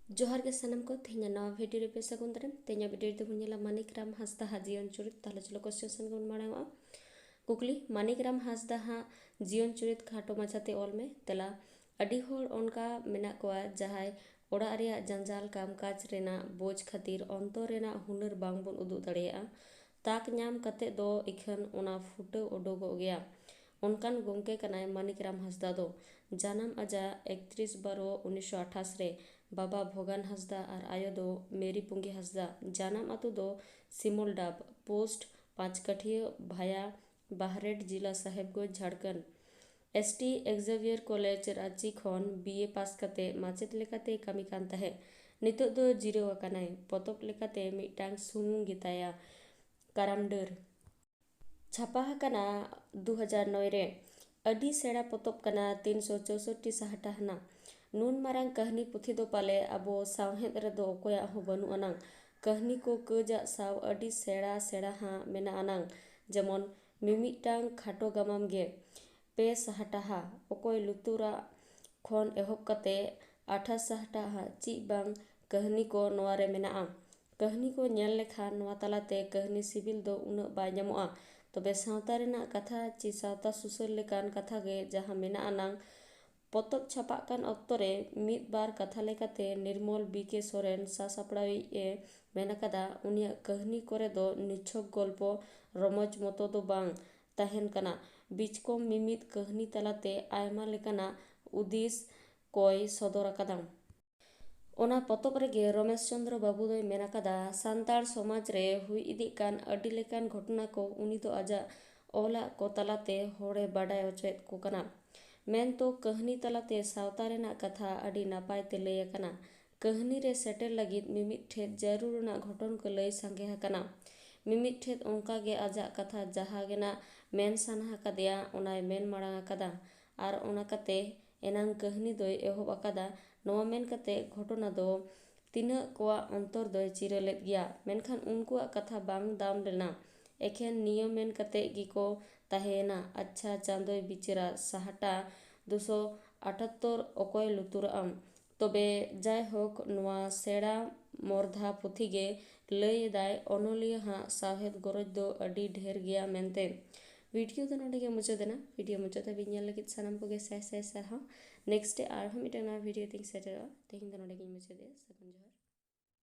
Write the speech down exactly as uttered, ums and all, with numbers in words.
ᱡᱚᱦᱟᱨ ᱜᱮ ᱥᱟᱱᱟᱢ ᱠᱚ, ᱛᱮᱦᱮᱧᱟᱜ ᱱᱟᱣᱟ ᱵᱷᱤᱰᱤᱭᱳ ᱨᱮ ᱯᱮ ᱥᱟᱹᱜᱩᱱ ᱫᱟᱨᱟᱢ᱾ ᱛᱮᱦᱮᱧᱟᱜ ᱵᱷᱤᱰᱤᱭᱳ ᱨᱮᱫᱚ ᱵᱚᱱ ᱧᱮᱞᱟ ᱢᱟᱱᱤᱠ ᱨᱟᱢ ᱦᱟᱸᱥᱫᱟ ᱦᱟᱜ ᱡᱤᱭᱚᱱ ᱪᱩᱨᱤᱛ᱾ ᱛᱟᱦᱞᱮ ᱪᱚᱞᱚ ᱠᱚ ᱥᱮᱥᱚᱱ ᱜᱮᱵᱚᱱ ᱢᱟᱲᱟᱝ ᱚᱜᱼᱟ᱾ ᱠᱩᱠᱞᱤ, ᱢᱟᱱᱤᱠ ᱨᱟᱢ ᱦᱟᱸᱥᱫᱟ ᱦᱟᱜ ᱡᱤᱭᱚᱱ ᱪᱩᱨᱤᱛ ᱠᱷᱟᱴᱚ ᱢᱟᱪᱷᱟᱛᱮ ᱚᱞ ᱢᱮ᱾ ᱛᱮᱞᱟ, ᱟᱹᱰᱤ ᱦᱚᱲ ᱚᱱᱠᱟ ᱢᱮᱱᱟᱜ ᱠᱚᱣᱟ ᱡᱟᱦᱟᱸᱭ ᱚᱲᱟᱜ ᱨᱮᱭᱟᱜ ᱡᱟᱸᱡᱟᱞ ᱠᱟᱢᱠᱟᱡᱽ ᱨᱮᱱᱟᱜ ᱵᱳᱡᱽ ᱠᱷᱟᱹᱛᱤᱨ ᱚᱱᱛᱚᱨ ᱨᱮᱱᱟᱜ ᱦᱩᱱᱟᱹᱨ ᱵᱟᱝ ᱵᱚᱱ ᱩᱫᱩᱜ ᱫᱟᱲᱮᱭᱟᱜᱼᱟ᱾ ᱛᱟᱠ ᱧᱟᱢ ᱠᱟᱛᱮ ᱫᱚ ᱤᱠᱷᱟᱹᱱ ᱚᱱᱟ ᱯᱷᱩᱴᱟᱹᱣ ᱩᱰᱩᱠᱚᱜ ᱜᱮᱭᱟ᱾ ᱚᱱᱠᱟᱱ ᱜᱚᱢᱠᱮ ᱠᱟᱱᱟᱭ ᱢᱟᱱᱤᱠ ᱨᱟᱢ ᱦᱟᱸᱥᱫᱟ ᱫᱚ᱾ ᱡᱟᱱᱟᱢ ᱟᱡᱟᱜ ᱮᱠᱛᱨᱤᱥ ᱵᱟᱨᱚ ᱩᱱᱤᱥᱥᱚ ᱟᱴᱷᱟᱥ ᱨᱮ ᱵᱟᱵᱟ ᱵᱷᱚᱜᱟᱱ ᱦᱟᱸᱥᱫᱟ ᱟᱨ ᱟᱭᱳ ᱫᱚ ᱢᱮᱨᱤ ᱯᱩᱸᱜᱤ ᱦᱟᱸᱥᱫᱟ᱾ ᱡᱟᱱᱟᱢ ᱟᱛᱳ ᱫᱚ ᱥᱤᱢᱚᱞᱰᱟᱵ, ᱯᱳᱥᱴ ᱯᱟᱸᱪᱠᱟᱹᱴᱷᱤᱭᱟᱹ ᱵᱷᱟᱭᱟ ᱵᱟᱦᱨᱮᱴ, ᱡᱤᱞᱟ Sahebganj, Jharkhand. S T Xavier college Ranchi ᱠᱷᱚᱱ ᱵᱤ ᱮ ᱯᱟᱥ ᱠᱟᱛᱮ ᱢᱟᱪᱮᱫ ᱞᱮᱠᱟᱛᱮ ᱠᱟᱹᱢᱤ ᱠᱟᱱ ᱛᱟᱦᱮᱸᱫ᱾ ᱱᱤᱛᱚᱜ ᱫᱚ ᱡᱤᱨᱟᱹᱣ ᱟᱠᱟᱱᱟᱭ᱾ ᱯᱚᱛᱚᱵ ᱞᱮᱠᱟᱛᱮ ᱢᱤᱫᱴᱟᱝ ᱥᱩᱢᱩᱝ ᱜᱮᱛᱟᱭᱟ, ᱠᱟᱨᱟᱢ ᱰᱟᱹᱨ᱾ ᱪᱷᱟᱯᱟ ᱟᱠᱟᱱᱟ ᱫᱩ ᱦᱟᱡᱟᱨ ᱱᱚᱭ ᱨᱮ᱾ ᱟᱹᱰᱤ ᱥᱮᱬᱟ ᱯᱚᱛᱚᱵ ᱠᱟᱱᱟ, ᱛᱤᱱᱥᱚ ᱪᱳᱥᱳᱴᱴᱤ ᱥᱟᱦᱴᱟ ᱦᱟᱱᱟ᱾ ᱱᱩᱱ ᱢᱟᱨᱟᱝ ᱠᱟᱹᱦᱱᱤ ᱯᱩᱛᱷᱤ ᱫᱚ ᱯᱟᱞᱮ ᱟᱵᱚ ᱥᱟᱶᱦᱮᱫ ᱨᱮᱫᱚ ᱚᱠᱚᱭᱟᱜ ᱦᱚᱸ ᱵᱟᱹᱱᱩᱜ ᱟᱱᱟᱝ᱾ ᱠᱟᱹᱦᱱᱤ ᱠᱚ ᱠᱟᱹᱡᱟᱜ ᱥᱟᱶ ᱟᱹᱰᱤ ᱥᱮᱬᱟ ᱥᱮᱬᱟ ᱦᱟᱸᱜ ᱢᱮᱱᱟᱜ ᱟᱱᱟᱝ, ᱡᱮᱢᱚᱱ ᱢᱤᱢᱤᱫᱴᱟᱝ ᱠᱷᱟᱴᱚ ᱜᱟᱢᱟᱢ ᱜᱮ ᱯᱮ ᱥᱟᱦᱴᱟ ᱦᱟᱸᱜ, ᱚᱠᱚᱭ ᱞᱩᱛᱩᱨᱟᱜ ᱠᱷᱚᱱ ᱮᱦᱚᱵ ᱠᱟᱛᱮ ᱟᱴᱷᱟᱥ ᱥᱟᱦᱴᱟ ᱦᱟᱸᱜ ᱪᱮᱫ ᱵᱟᱝ ᱠᱟᱹᱦᱱᱤ ᱠᱚ ᱱᱚᱣᱟ ᱨᱮ ᱢᱮᱱᱟᱜᱼᱟ᱾ ᱠᱟᱹᱦᱱᱤ ᱠᱚ ᱧᱮᱞ ᱞᱮᱠᱷᱟᱱ ᱱᱚᱣᱟ ᱛᱟᱞᱟᱛᱮ ᱠᱟᱹᱦᱱᱤ ᱥᱤᱵᱤᱞ ᱫᱚ ᱩᱱᱟᱹᱜ ᱵᱟᱭ ᱧᱟᱢᱚᱜᱼᱟ᱾ ᱛᱚᱵᱮ ᱥᱟᱶᱛᱟ ᱨᱮᱱᱟᱜ ᱠᱟᱛᱷᱟ ᱪᱮ ᱥᱟᱶᱛᱟ ᱥᱩᱥᱟᱹᱨ ᱞᱮᱠᱟᱱ ᱠᱟᱛᱷᱟ ᱜᱮ ᱡᱟᱦᱟᱸ ᱢᱮᱱᱟᱜ ᱟᱱᱟᱝ᱾ ᱯᱚᱛᱚᱵ ᱪᱷᱟᱯᱟᱜ ᱠᱟᱱ ᱚᱠᱛᱚ ᱨᱮ ᱢᱤᱫ ᱵᱟᱨ ᱠᱟᱛᱷᱟ ᱞᱮᱠᱟᱛᱮ ᱱᱤᱨᱢᱚᱞ ᱵᱤ ᱠᱮ ᱥᱚᱨᱮᱱ ᱥᱟᱥᱟᱯᱲᱟᱣᱤᱡ ᱮ ᱢᱮᱱ ᱟᱠᱟᱫᱟ, ᱩᱱᱤᱭᱟᱜ ᱠᱟᱹᱦᱱᱤ ᱠᱚᱨᱮ ᱫᱚ ᱱᱤᱪᱷᱚᱠ ᱜᱚᱞᱯᱚ ᱨᱚᱢᱚᱡᱽ ᱢᱚᱛᱚ ᱫᱚ ᱵᱟᱝ ᱛᱟᱦᱮᱱ ᱠᱟᱱᱟ᱾ ᱵᱤᱪᱠᱚᱢ ᱢᱤᱢᱤᱫ ᱠᱟᱹᱦᱱᱤ ᱛᱟᱞᱟᱛᱮ ᱟᱭᱢᱟ ᱞᱮᱠᱟᱱᱟᱜ ᱩᱫᱤᱥ ᱠᱚᱭ ᱥᱚᱫᱚᱨ ᱟᱠᱟᱫᱟ᱾ ᱚᱱᱟ ᱯᱚᱛᱚᱵ ᱨᱮᱜᱮ ᱨᱚᱢᱮᱥ ᱪᱚᱸᱫᱽᱨᱚ ᱵᱟᱹᱵᱩ ᱫᱚᱭ ᱢᱮᱱ ᱟᱠᱟᱫᱟ, ᱥᱟᱱᱛᱟᱲ ᱥᱚᱢᱟᱡᱽ ᱨᱮ ᱦᱩᱭ ᱤᱫᱤᱜ ᱠᱟᱱ ᱟᱹᱰᱤ ᱞᱮᱠᱟᱱ ᱜᱷᱚᱴᱚᱱᱟ ᱠᱚ ᱩᱱᱤ ᱫᱚ ᱟᱡᱟᱜ ᱚᱞᱟᱜ ᱠᱚ ᱛᱟᱞᱟᱛᱮ ᱦᱚᱲᱮ ᱵᱟᱰᱟᱭ ᱦᱚᱪᱚᱭᱮᱫ ᱠᱚ ᱠᱟᱱᱟ᱾ ᱢᱮᱱᱛᱚ ᱠᱟᱹᱦᱱᱤ ᱛᱟᱞᱟᱛᱮ ᱥᱟᱶᱛᱟ ᱨᱮᱱᱟᱜ ᱠᱟᱛᱷᱟ ᱟᱹᱰᱤ ᱱᱟᱯᱟᱭ ᱛᱮ ᱞᱟᱹᱭ ᱟᱠᱟᱱᱟ᱾ ᱠᱟᱹᱦᱱᱤ ᱨᱮ ᱥᱮᱴᱮᱨ ᱞᱟᱹᱜᱤᱫ ᱢᱤᱢᱤᱫ ᱴᱷᱮᱫ ᱡᱟᱹᱨᱩᱲ ᱨᱮᱱᱟᱜ ᱜᱷᱚᱴᱚᱱ ᱠᱚ ᱞᱟᱹᱭ ᱥᱟᱸᱜᱮ ᱟᱠᱟᱱᱟ᱾ ᱢᱤᱢᱤᱫ ᱴᱷᱮᱫ ᱚᱱᱠᱟ ᱜᱮ ᱟᱡᱟᱜ ᱠᱟᱛᱷᱟ ᱡᱟᱦᱟᱸ ᱜᱮ ᱱᱟᱜ ᱢᱮᱱ ᱥᱟᱱᱟ ᱟᱠᱟᱫᱮᱭᱟ ᱚᱱᱟᱭ ᱢᱮᱱ ᱢᱟᱲᱟᱝ ᱟᱠᱟᱫᱟ᱾ ᱟᱨ ᱚᱱᱟ ᱠᱟᱛᱮ ᱮᱱᱟᱝ ᱠᱟᱹᱦᱱᱤ ᱫᱚᱭ ᱮᱦᱚᱵ ᱟᱠᱟᱫᱟ᱾ ᱱᱚᱣᱟ ᱢᱮᱱ ᱠᱟᱛᱮ ᱜᱷᱚᱴᱚᱱᱟ ᱫᱚ ᱛᱤᱱᱟᱹᱜ ᱠᱚᱣᱟᱜ ᱚᱱᱛᱚᱨ ᱫᱚᱭ ᱪᱤᱨᱟᱹ ᱞᱮᱫ ᱜᱮᱭᱟ, ᱢᱮᱱᱠᱷᱟᱱ ᱩᱱᱠᱩᱣᱟᱜ ᱠᱟᱛᱷᱟ ᱵᱟᱝ ᱫᱟᱢ ᱞᱮᱱᱟ᱾ ᱮᱠᱷᱮᱱ ᱱᱤᱭᱟᱹ ᱢᱮᱱ ᱠᱟᱛᱮ ᱜᱮᱠᱚ ᱛᱟᱦᱮᱸᱭᱮᱱᱟ, ᱟᱪᱪᱷᱟ ᱪᱟᱸᱫᱚᱭ ᱵᱤᱪᱟᱹᱨᱟ, ᱥᱟᱦᱴᱟ ᱫᱩᱥᱚ ᱟᱴᱟᱛᱛᱚᱨ ᱚᱠᱚᱭ ᱞᱩᱛᱩᱨᱟᱜᱼᱟᱢ? ᱛᱚᱵᱮ ᱡᱟᱭᱦᱳᱠ, ᱱᱚᱣᱟ ᱥᱮᱬᱟ ᱢᱚᱨᱫᱷᱟ ᱯᱩᱛᱷᱤ ᱜᱮ ᱞᱟᱹᱭ ᱮᱫᱟᱭ ᱚᱱᱚᱞᱤᱭᱟᱹ ᱦᱟᱜ ᱥᱟᱶᱦᱮᱫ ᱜᱚᱨᱚᱡᱽ ᱫᱚ ᱟᱹᱰᱤ ᱰᱷᱮᱨ ᱜᱮᱭᱟ ᱢᱮᱱᱛᱮ᱾ ᱵᱷᱤᱰᱤᱭᱳ ᱫᱚ ᱱᱚᱰᱮ ᱜᱮ ᱢᱩᱪᱟᱹᱫ ᱮᱱᱟ᱾ ᱵᱷᱤᱰᱤᱭᱳ ᱢᱩᱪᱟᱹᱫ ᱫᱷᱟᱹᱵᱤᱡ ᱧᱮᱞ ᱞᱟᱹᱜᱤᱫ ᱥᱟᱱᱟᱢ ᱠᱚᱜᱮ ᱥᱟᱭ ᱥᱟᱭ ᱥᱟᱨᱦᱟᱣ᱾ ᱱᱮᱠᱥᱴ ᱰᱮ ᱟᱨᱦᱚᱸ ᱢᱤᱫᱴᱟᱝ ᱱᱟᱣᱟ ᱵᱷᱤᱰᱤᱭᱳ ᱛᱤᱧ ᱥᱮᱴᱮᱨᱚᱜᱼᱟ᱾ ᱛᱮᱦᱮᱧ ᱫᱚ ᱱᱚᱰᱮ ᱜᱤᱧ ᱢᱩᱪᱟᱹᱫᱮᱜᱼᱟ᱾ ᱥᱟᱹᱜᱩᱱ ᱡᱚᱦᱟᱨ᱾